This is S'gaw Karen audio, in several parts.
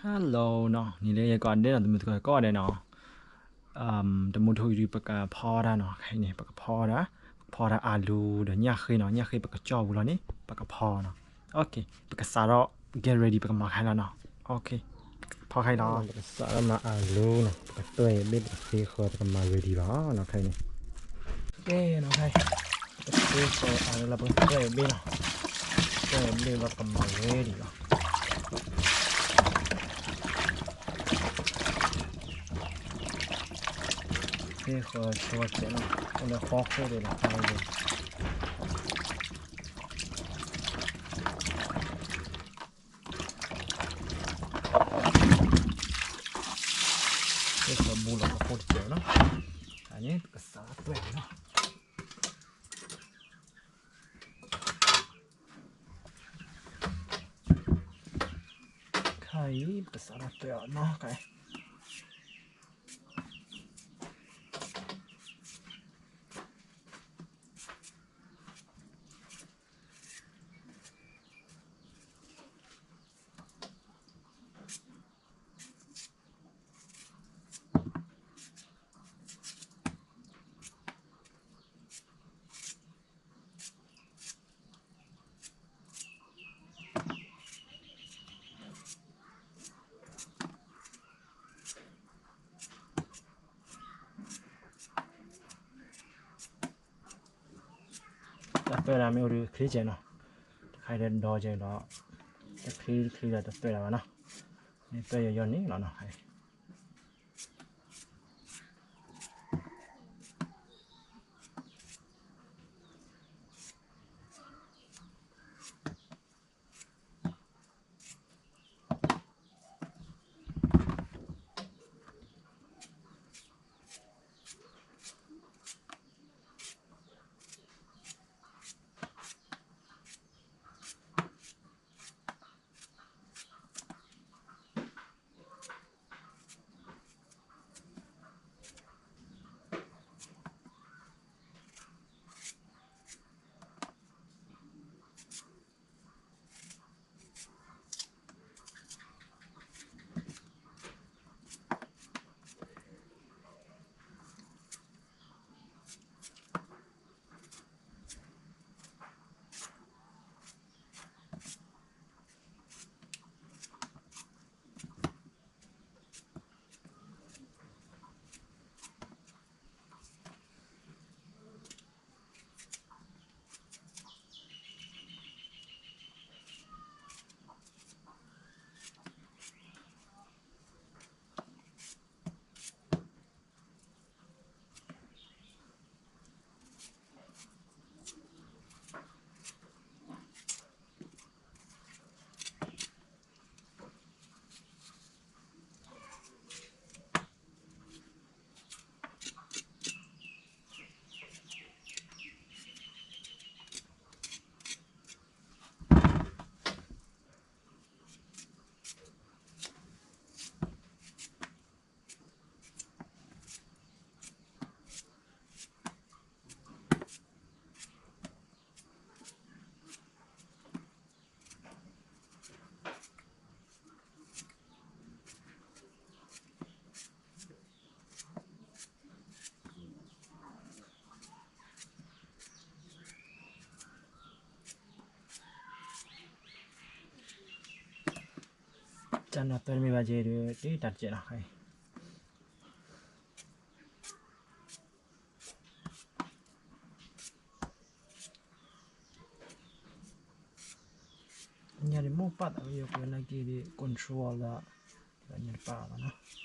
Hello နီၤ, နံၤလၢယကီးဒဲးနီၤ တမုာ်သကိးကီးဒဲးနီၤ, တမုာ်ထိၣ်အံၤဒုး ပကဖီတၢ်နီၤ, ခဲအံၤန့ၣ် ပကဖီတၢ်, ပကဖီတၢ်အၤလူဒီးညၣ်ဃ့နီၤ, ညၣ်ဃ့ပကကၠီၣ်ပူၤလီၤန့ၣ် ပကဖီနီၤ, ပကစးထီၣ် get ready ပကမၤခဲလၢာ်နီၤ, ဖီခဲလီၤ, ပကစးထီၣ်မၤအၤလူနီၤ, ပကတွဲၢ်အံၤဘ့ၣ်ပကသ့ဃီ ပကမၤ ready လီၤနီၤ, ခဲအံၤန့ၣ် ကဲနီၤ, ခဲအံၤ ပကသ့ဃီအၤလူလီၤ ပကတွဲၢ်အံၤဘ့ၣ်နီၤ, တွဲၢ်အံၤဘ့ၣ်လီၤပကမၤ ready လီၤ. သ့ဃီဆိကဲးနီၤ, အိၣ်လၢဃီခိၣ်ဒံးလီၤ, သ့ဃီဘူလီၤဃီခိၣ်တကဲးနီၤ, အန့ၣ် ပကစးတွဲၢ်အံၤနီၤ. ခဲအံၤ ပကစးထီၣ်တွဲၢ်အီၤနီၤ, ခဲအံၤတၢ်တွဲၢ်ဒၣ်မ့ၢ်အိၣ်ဒီး ချ့ကဲးနီၤ, တခါအံၤဒီးဒီကဲးဒီး တချ့တချ့ဒီးတတွဲၢ်ဒၣ်ဘၣ်နီၤ, မ့ၢ်တွဲၢ်ယီၤယီၤန့ၣ်လီၤနီၤ.တၢ်နီၣ်သၢတမ့ၢ်ဘၣ်က့ၤဒီး တၢ်တကဲးနီၤ, ညါဒ်မိၢ်ပာ်သးဝဲယကွဲးနာ်က့ၤဒ် control လၢ ညါတပာ်ဘၣ်နီၤ.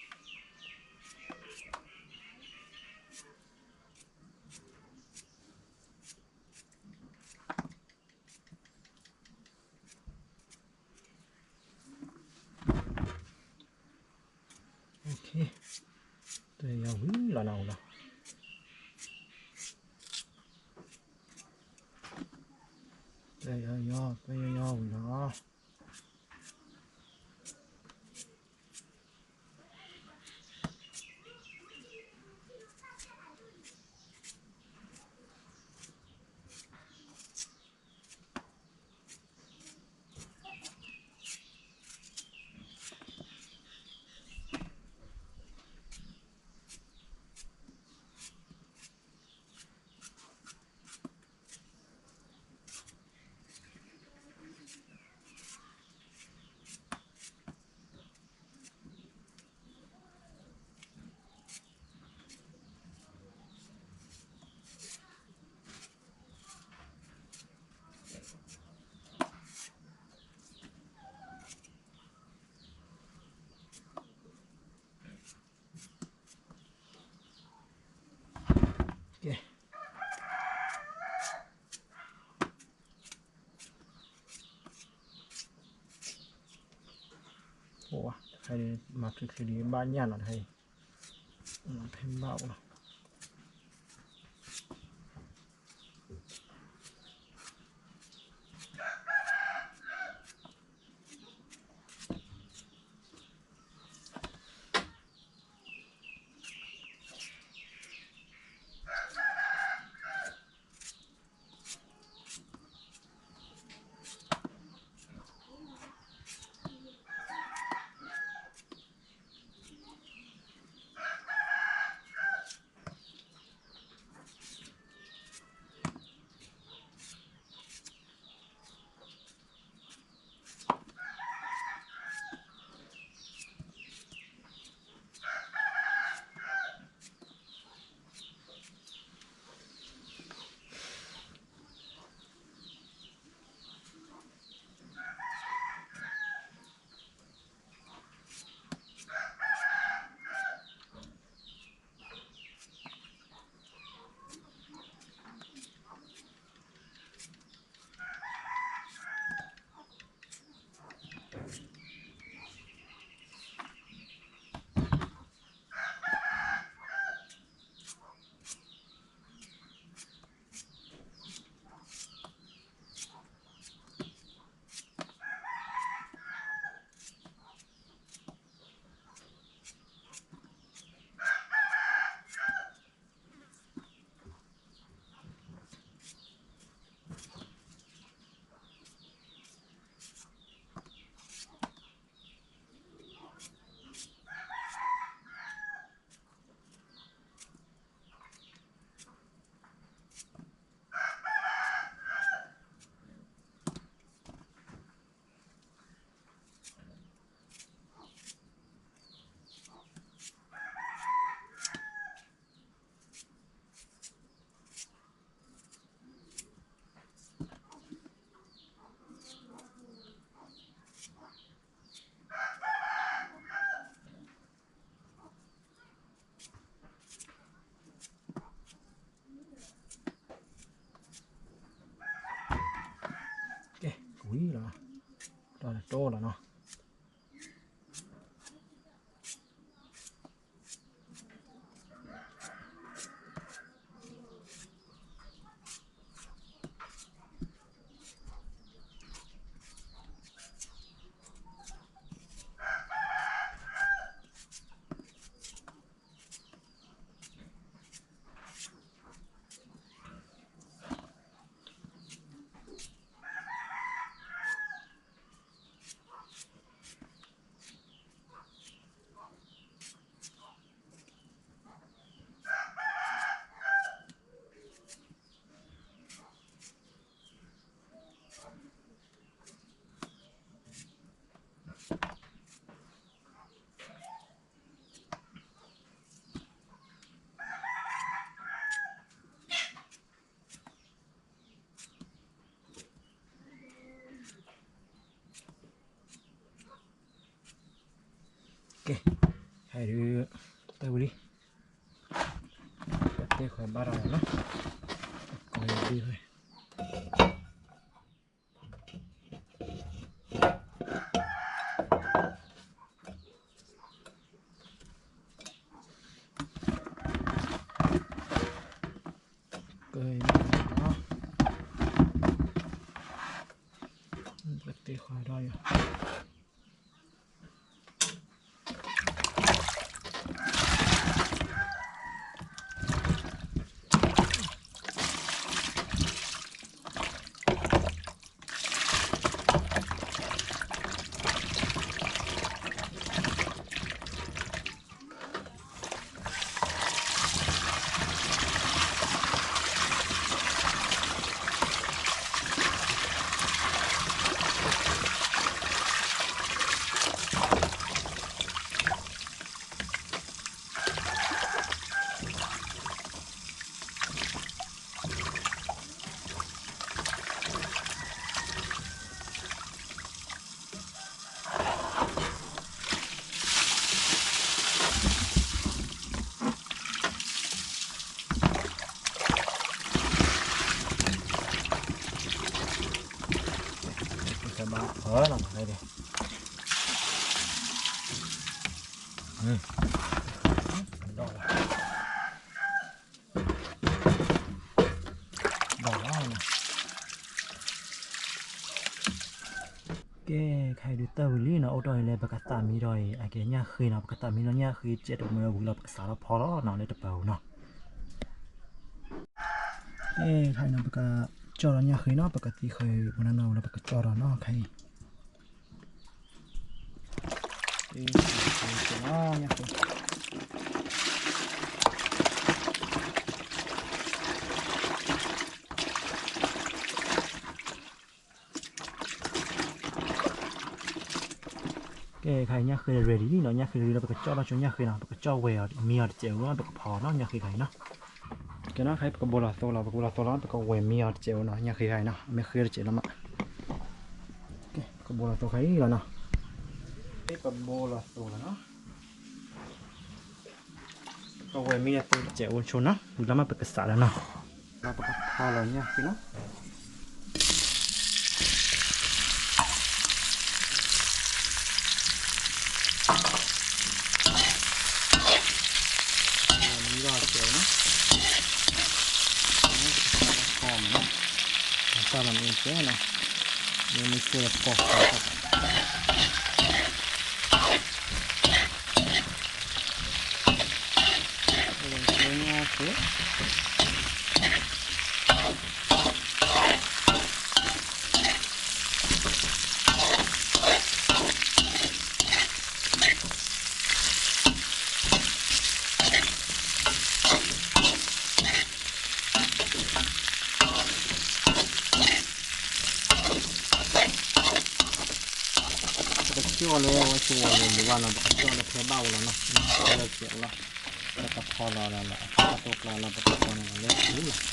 Okay, တယီၤဝံၤလီၤနီၤလီၤ. တယီၤယီၤ တယီၤယီၤဝံၤလီၤ. ပှၤတခါအံၤ မၤချုးချုးဒံးဘၣ်ညၣ်နီၤတခါအံၤ, ဖဲဘၣ်အိၣ်လီၤ. ကဲ ကဝံၤလီၤ, တၢ်လၢတိၢ်လီၤနီၤ. ကဲ ဟဲဒုး တၢ်ဝံၤလံ, ပတဲခွဲးဘၣ်ရၤနီၤ, ကီၢ်ယဒုး ကဲ ပတဲခွဲးဒီးယၤ. ဒီးလီၤ, ကဲ, ခဲအံၤဒုးတၢ်ဝံၤလံနီၤ, အိၣ်တ့ၢ်အံၤလၢပကသးမံဒီးအံၤ အကဲညၣ်ဃ့နီၤ, ပကသးမံဒီးညၣ်ဃ့စဲးတမၢဝံၤလီၤ ပကစးထီၣ်ဖီလီၤနီၤ လၢတပၢၤပူၤနီၤ. ကဲ, ခဲအံၤနီၤ ပကကၠီၣ်ဒီးညၣ်ဃ့နီၤ, ပကသံဃီၤအံၤ ပနၢ်နီၢ်ဝံၤလီၤ ပကကၠီၣ်ဒီးနီၤ ခဲအံၤ ညၣ်ဃ့ ကဲ, ခဲအံၤညၣ်ဃ့ ready လံနီၤ, ညၣ်ဃ့ ready လံ ပကကၠီၣ်ထီၣ်ဆိညၣ်ဃ့နီၤ, ပကကၠီၣ်ဝဲအီၤ မံအီၤတစဲးဧိၤနီၤ, ပကဖီနီၤ ညၣ်ဃ့ခဲအံၤနီၤ. ကဲနီၤ, ခဲအံၤပကဘိလီၤသိလီၤ, ပကဘိလီၤသိလီၤ ပကဝဲၤမံအီၤတစဲးဧိၤနီၤ, ညၣ်ဃ့ခဲအံၤနီၤ, မ့ၢ်ဃ့တစဲးလီၤမး. ကဲ, ပကဘိလီၤသိခဲအံၤလီၤနီၤ, ပကဘိလီၤသိလီၤနီၤ. ပဝဲၤမံအသိတစဲးအိၣ်ဆိနီၤ, ဝံၤလီၤမးပကစးလီၤနီၤ, လၢပကဖီလီၤညၣ်ဃ့နီၤ. မံလီၤစဲးနီၤ, ပကစးလီၤဖီမးနီၤ, ပကစးလီၤမံစဲးနီၤ, မ့ၢ်မံစဲးလီၤဖီ ပကကၠီၣ်လၢအဝဲဆိဝဲၤလီၤလံၤဘၣ်နီၤ, ပကကၠီၣ်လၢဖဲဘၣ်ဝဲလီၤနီၤ, ဖဲလၢကဲးလီၤ, ပကဖီလီၤလီၤလီၤ အဖီတၢ်တိကျါလီၤ, ပကဖီန့ၣ်လီၤလၢပူၤလီၤ,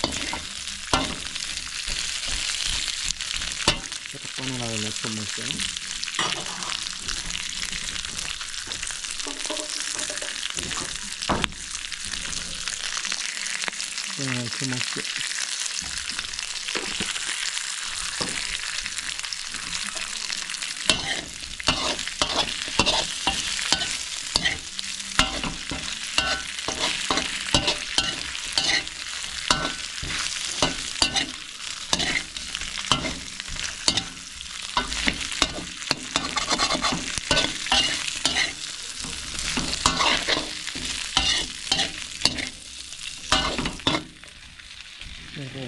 ပကဖီန့ၣ်လီၤလၢဆိမိၣ်စဲးနီၤ. ဆိမိၣ်စဲး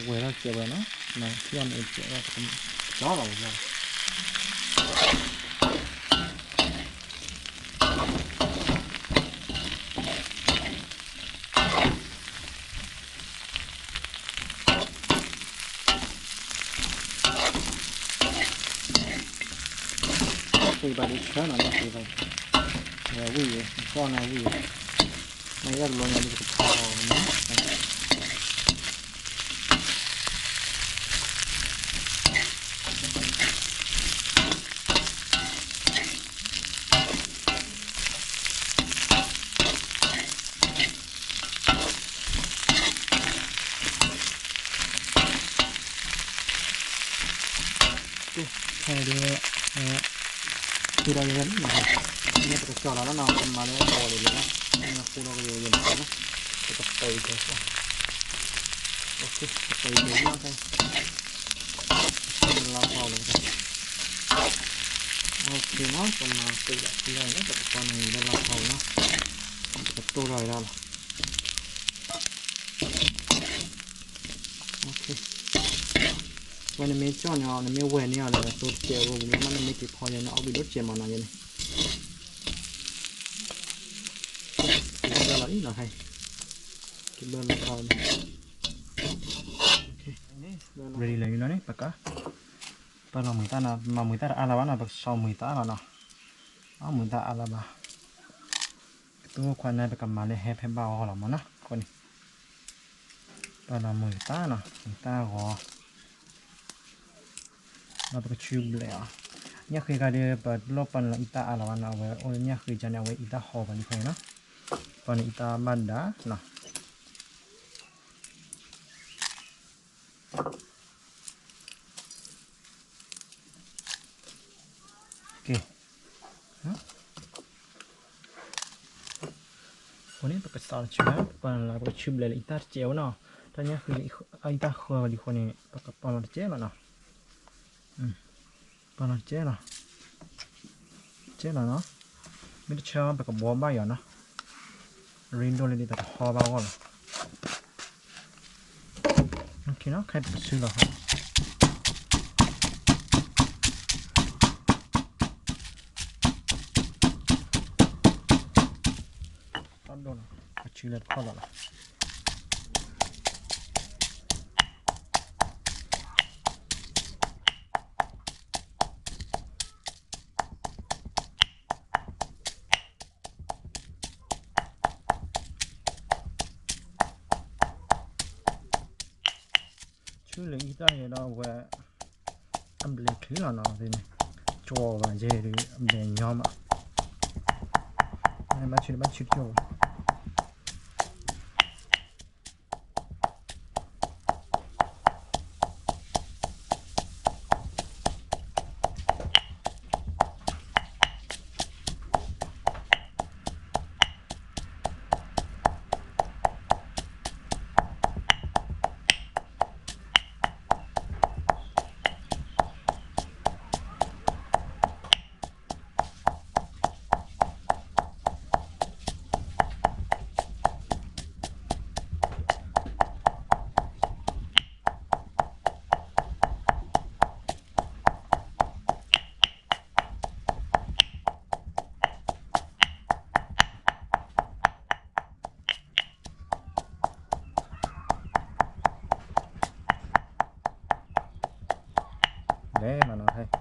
ဝဲၤထီၣ်စဲးဝဲနီၤ, ထံၣ်အီၤန့ၣ်စဲးဝဲ, ကၠီလီၤဝဲ, ဃ့ဘၣ်ဒုးဆၢနီၤ, ဃ့ဘၣ်, ဝံၣ်ယဲ, ကီၢ်န့ၣ်ဝံၣ်ယဲ, မ့ၢ်ယဲတဘျီညါဒုးပကဖီအီၤနီၤ. ခဲအံၤဒုး ဃုဒီးယဲၢ်, မ့ၢ်ပကကၠီၣ်လီၤလီၤနီၤ, ပမၤလၢအီၤလံၤလံၤလီၤ, ဃုဒီးကယဲၢ်ယဲၢ်န့ၣ်, ပကပံးကဲ, ပံးကဲနီၤ, လၢလီၤဖီလီၤ, ပမၤပံးဒီးလီၤန့ၣ် ပကပီန့ၣ်လၢလီၤဖီလီၤ, ပကတိၢ်ထီၣ်ဝဲဒၣ်လီၤ. ဝဲနမ့ၢ်ကၠီၣ်န့ၢ်အီၤ နမ့ၢ်ဝဲၤန့ၢ်အီၤန့ၣ် သိတစဲးဝဲပူၤလီၤမး, နမ့ၢ်က့ၤဖီယဲန့ၣ် အီၣ်ဘံၣ်ဒိၣ်စဲးမးနီၤယဲန့ၣ်, က့ၤဘၢလီၤအံၤနီၤ, က့ၤဘၢလီၤဖီန့ၣ်, ready လၢာ်လီၤန့ၣ် ပက ပလီၤမှံၤသၣ်နီၤ, ပမၤမှံၤသၣ်တအါလၢၤဘၣ်နီၤ, ပကဆီမှံၤသၣ်လီၤနီၤ, အီၣ်မှံၤသၣ်အါလၢၤဘၣ်, ကသူခိၣ်ခွါန့ၣ် ပကမၤလၢဟဲဖဲဘၣ်အီၤလီၤမးနီၤ, အဃိန့ၣ် ပလီၤမှံၤသၣ်နီၤ, မှံၤသၣ်ဂီၤ ဒီးပကဆူဘျဲးအီၤ, ညၣ်ဃ့ခါဒီး ပလိၣ်ပာ်န့ၢ်လီၤအံသၣ်အါလီၤဘၣ်နီၤ, အဝဲအိၣ်လၢညၣ်ဃ့ကန့ၣ် အဝဲအံသၣ်ဟီဘၣ်ဒ်ဖဲန့ၣ်နီၤ, ပာ်န့ၢ်အံသၣ်ဘၣ်ဒါနီၤ. ကဲ, အဃိန့ၣ် ပကစးထီၣ်ဆူလၢ ပကပာ်လီၤ ပကဆူဘျဲၣ်လၢအံသၣ်တစဲးဝဲနီၤ, တၢ်ညါဃုာ်လၢအံသၣ်ဃုာ်ဝဲလံအဃိန့ၣ် ပကပာ်လီၤတစဲးလီၤနီၤ, ပာ်လီၤတစဲးလီၤ, တစဲးလီၤနီၤ, မ့ၢ်တဆၢ ပကဘှီဘၣ်ယီၤနီၤ, ရ့ဒိၣ်လၢဒ်သိးတဟီဘၣ်အဂီၢ်လီၤ. ခဲအံၤပကဆူလီၤ, အဆူလၢတခီၣ်လီၤလီၤ. ဆူလၢအံသၣ်ယဲဒီးအဝဲ အဘျဲၣ်ချုးလီၤနီၤ, ကၠီဘၣ်ယဲဒီး အဘျဲၣ်ညီမး, ဘၣ်ဆူဘၣ်ဆူကၠီ လဲၤမးနီၤ,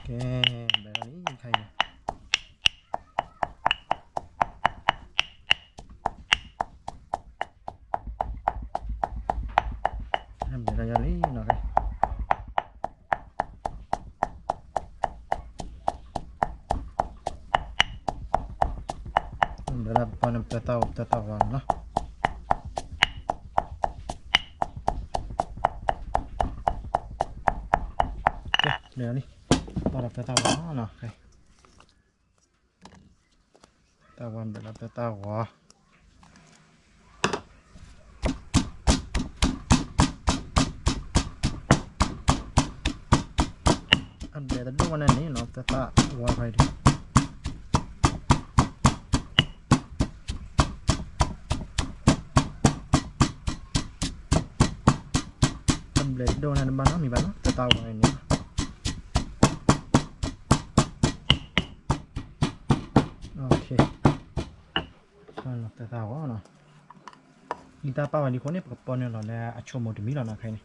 ကဲ, ဘျဲၣ်လံခါအံၤ, ဘျဲၣ်လံနီၤ, ဘျဲၣ်လံပပၢနပၢသၣ်ဝါနီၤ, ကဲ, ဘျဲၣ်လံ, ပပၢသၣ်ဝါနီၤ, သၣ်ဝါဘျဲၣ်လံပပၢသၣ်ဝါ အဘျဲၣ်တဒိၣ်ဝဲန့ၣ်န့ၣ်နီၤ, ပသၣ်ဝါဖဲဒၣ်, အဘျဲၣ်တဒိၣ်န့ၣ်တဘၣ်နီတမံၤဘၣ်နီၤ, ပသၣ်ဝါန့ၣ်, ပသၣ်ဝါနီၤ, အံသၣ်ပာ်ဝဲဒ်အဃိန့ၣ် ပကပၢနုာ်လီၤလၢအဆိကမိၣ်တမံၤလီၤနီၤ, ခဲအံၤန့ၣ်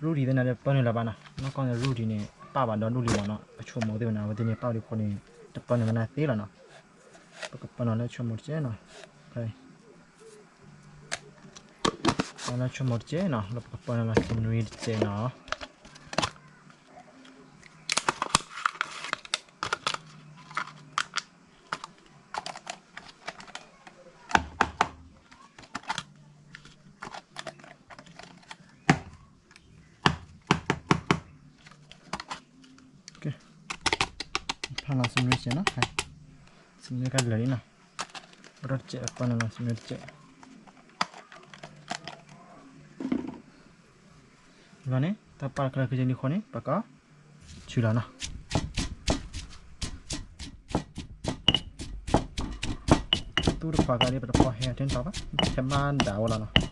ရူၢ်ဒံးသ့ၣ်န့ၣ် ပၢနုာ်လီၤဘၣ်နီၤ, နီၢ်ကီၢ်န့ၣ် ရူၢ်ဒံးန့ၣ် ပာ်ဘၣ်ဒီဒူၣ်လံမးနီၤ, အဆိကမိၣ်သ့ၣ်ဝဲန့ၣ် အဝဲသ့ၣ်န့ၣ် ပာ်ဝဲဒ်အဃိန့ၣ် တပၢနုာ်ဝဲန့ၣ်သ့လီၤနီၤ, ပကပၢနုာ်လီၤလၢအဆိကမိၣ်တစဲးနီၤ, ပၢနုာ်လီၤလၢအဆိကမိၣ်တစဲးနီၤ, လၢပကပၢနုာ်လီၤ စနွံတစဲးနီၤ. ဖးလီၤစနွံတစဲးနီၤ, စနွံကလၢာ်လံနီၤ, ပထီၣ်တစဲး ပၢနုာ်လီၤစနွံတစဲး လီၤန့ၣ် တၢ်ပာ်တချုးခဲအံၤဒ်အဃိန့ၣ် ပကဆူလီၤနီၤ, သူၣ်တခွးကါဒ် ပတဖီဟဲထဲတဘၣ် ဟဲမၤဒၣ်ဝဲလီၤနီၤ.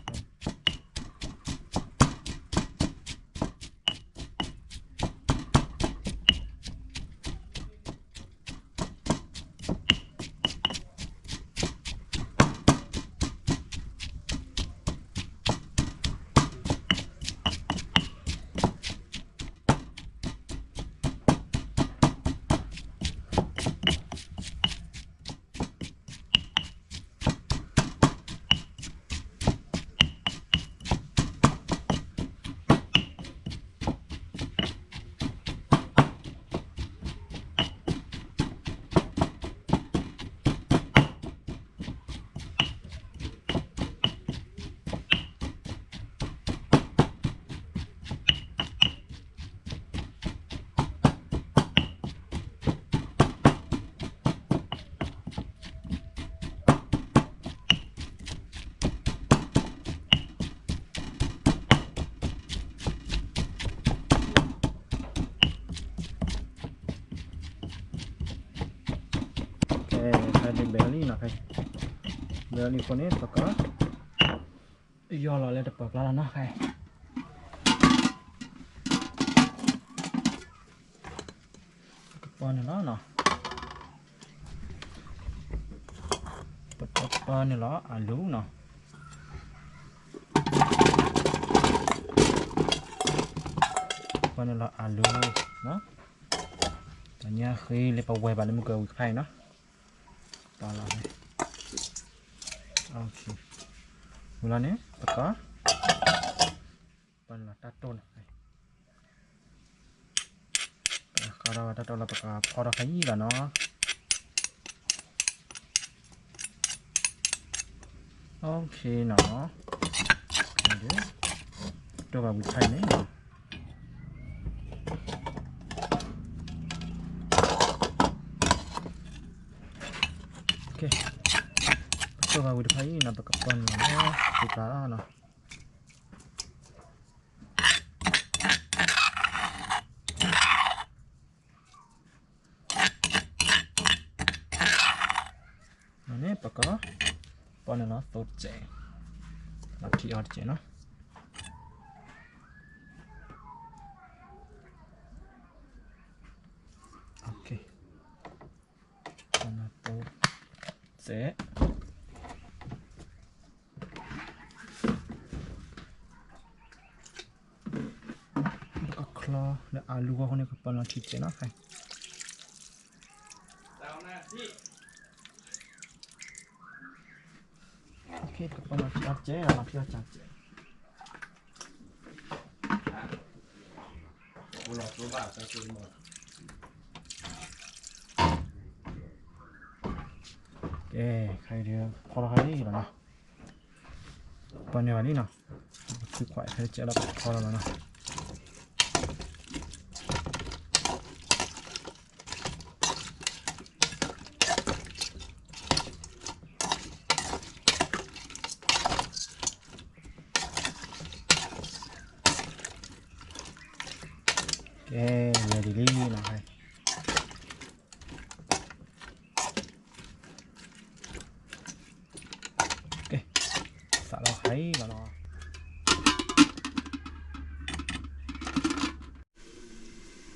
ဘဲလံနီၤ, ဘဲလံအဃိန့ၣ် ပက ယီၢ်လီၤလၢတပၢၤကျါလီၤနီၤ, ခဲ ပကပၢနုာ်လီၤနီၤ, ပကပၢနုာ်လီၤအလူနီၤ, ပၢနုာ်လီၤအလူ, ပှၤညၣ်ဃ့လၢပဝဲဘၣ်လၢမုၢ်ကဝံၤတဖၣ်အံၤနီၤ, ပာ်လီၤ, ဝံၤလီၤန့ၣ် ပက ပာ်လီၤတၢ်တိၢ်နီၤ, ပကဃါထီၣ်ဝဲတၢ်တိၢ်လီၤ ပကဖီထီၣ်ဖးယံာ်လီၤနီၤ, နီၤ, တိၢ်ဘၣ်ဝံၤတဖၣ်အံၤန့ၣ် ပတိၢ်ဘၣ်ဝံၤတဖၣ်အံၤနီၤ ပကပၢနုာ်လီၤလၢ ပူၤကျါလီၤနီၤ, န့ၣ် ပက ပၢနုာ်လီၤသိတစဲး, လီၤထံအီၤတစဲးနီၤ, သိစဲး ပကချီလၢအလူအဃိန့ၣ် ကပၢနုာ်လီၤထံတစဲးနီၤ, ခဲ ပကပၢနုာ်လီၤထံအီၤတစဲး လီၤထံအီၤတစဲး, ကဲ ခဲအံၤဒီး ဖီထီၣ်ခဲအံၤလီၤနီၤ, ပၢနုာ်ဘၣ်လံနီၤ, ပခုခွးခဲတစဲးလီၤ ပဖီထီၣ်လီၤနီၤ. ကဲ ready လံနီၤ, ကဲ စးလီၤခဲအံၤလီၤနီၤ.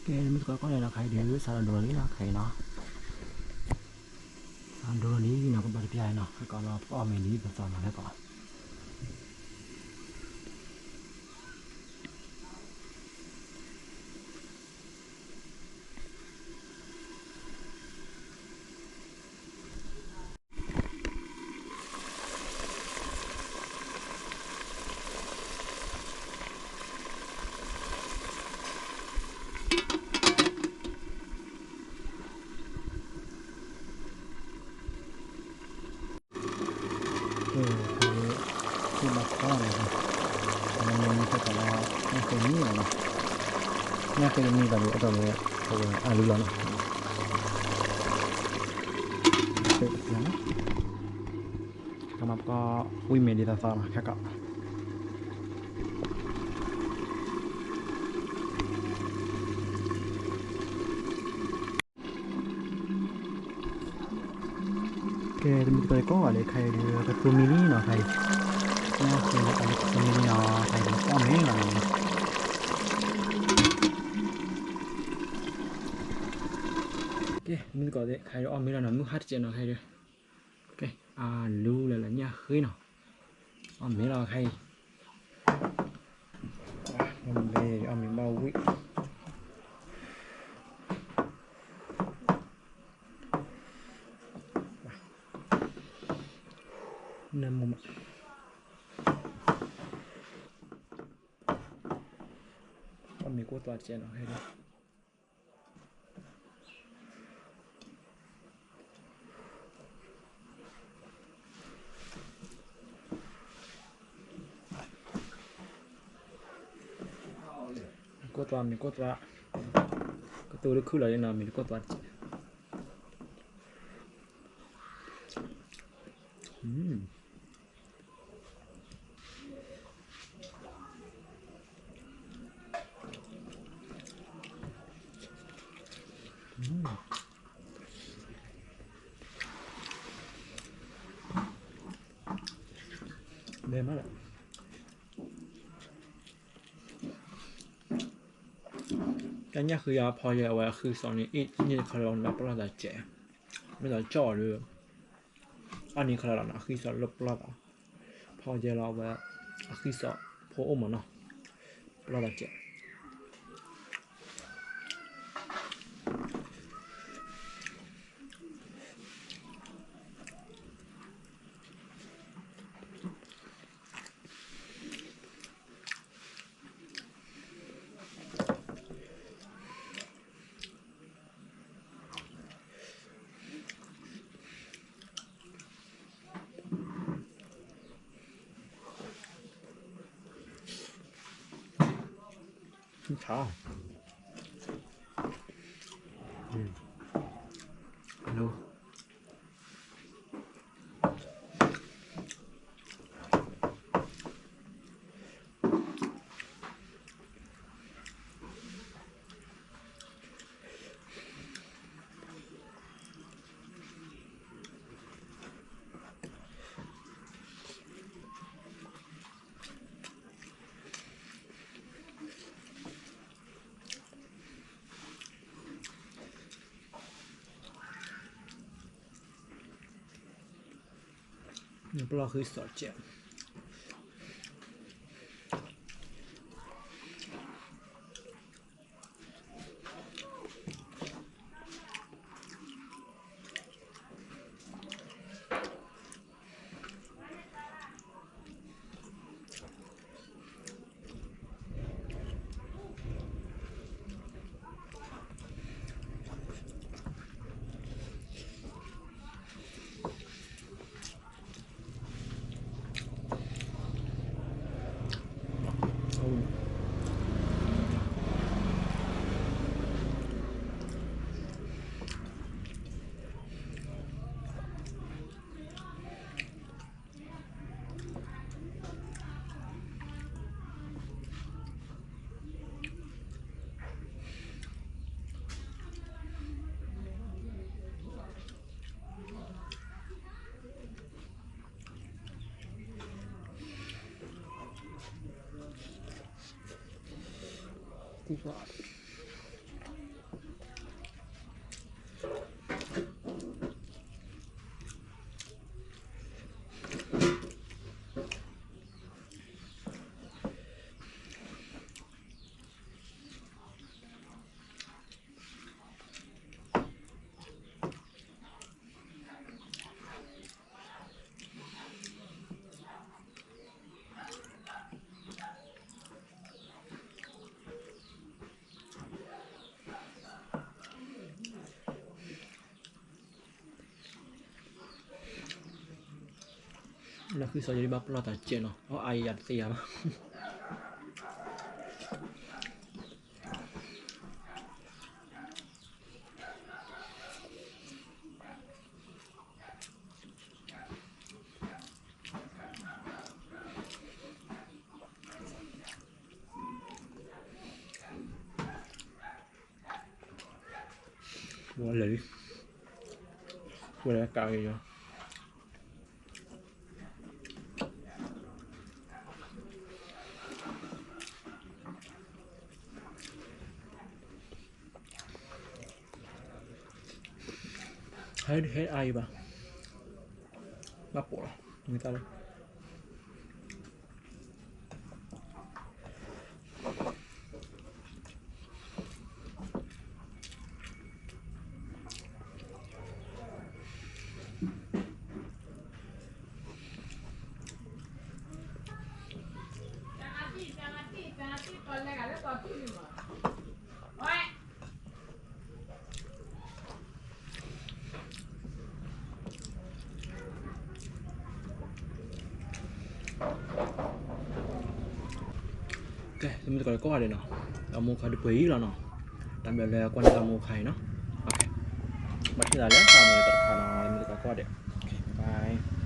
ကဲ မ့ၢ်သကိးကီၢ်န့ၣ်နီၤ ခဲအံၤဒုး စးထီၣ်ဒိလီၤလံနီၤ ခဲအံၤနီၤ, စးထီၣ်ဒိလီၤလံနီၤ ကဘၣ်တပျၢ်နီၤ ခဲကီးလီၤ ပအီၣ်မ့ၤလံ ပသီနီၤ ခဲကီး ကဲ မ့ၢ်ဘၣ်ခီန့ၣ် အဝဲန့ၣ်မ့ၢ်တၢ်ကလီ ညၣ်ဃ့မံလီၤနီၤ, ညၣ်ဃ့မံဘၣ်ဒီး အတီၢ်လၢ အဝဲအလူလီၤနီၤ, ကမၤပကီၢ်ဝံၣ်မ့ၤဒ်သိးသိးနီၤ ခဲကီး ကဲ တမ့ၢ်တကီၢ်ကိးဂၤဒဲး ခဲအံၤဒုး ကသူမံလံနီၤ ခဲအံၤ, ညၣ်ဃ့လၢအလူကသူမံလံနီၤ ခဲအံၤဒုး အီၣ်မ့ၤလီၤနီၤ, ကဲ မ့ၢ်သကိးသ့ၣ် ခဲအံၤဒုး အီၣ်မ့ၤလီၤနီၤ မုၢ်ဟါတစဲးနီၤ ခဲအံၤဒုး, ကဲ အလူလၢလၢညၣ်ဃ့နီၤ, အီၣ်မ့ၤလီၤခဲအံၤ, အီၣ်မ့ၤဘၣ်ဝံၣ် နမုာ်မး, အီၣ်မ့ၤကိၢ်သွးတစဲးနီၤ ခဲအံၤဒုး, မ့ၤကိၢ်သွး မ့ၤကိၢ်သွး, ကတိၤတခုလီၤနီၤ မ့ၤတကိၢ်သွးတစဲး. မ့ၤကိၢ်သွး မးလၢ တၢ်ညၣ်ဃံအဖီယဲၢ် အဝဲအဃံစီးန့ၣ် အ့ၣ်န့ၢ်တခါလၢၤဘၣ်န့ၣ် ပလီၢ်သးစဲး, မ့ၢ်ဒီးကၠီၣ်အီၤဒီး အန့ၣ်ခါလၢၤလီၤနီၤ အဃံစီးလၢပလီၢ်သး, ဖီယဲၢ်လီၤအဝဲ အဃံစီးဖိအိၣ်မးနီၤ, ပလီၢ်သးစဲး ပလီၢ်ဃံစီးစဲး လၢဃံစီးယဲဒၣ်ဘၣ်ပလီၢ်သးစဲးနီၤ, အီၣ်အါယၤတသ့ယၤဘၣ်. ဝဲလဲၤလံ, ဝဲလဲၤကးက့ၤယီၤ. ဟဲဟဲအါယံၤဘၣ်, ဘၣ်ပိာ်လီၤ, မ့ၢ်တၢ်လၢ ကဲ တမ့ၢ်တကီးလၢကိးဂၤဒဲးနီၤ, တၢ်မူခါတပှဲၤအံၤလီၤနီၤ, တၢ်ဘျုးလၢကွၢ်န့ၢ်တၢ်မူခါအံၤနီၤ, ဘၣ်ထံၣ်သးလၢတၢ်မူတခါနီၤ, တမ့ၢ်တကီးကိးဂၤဒဲး, bye.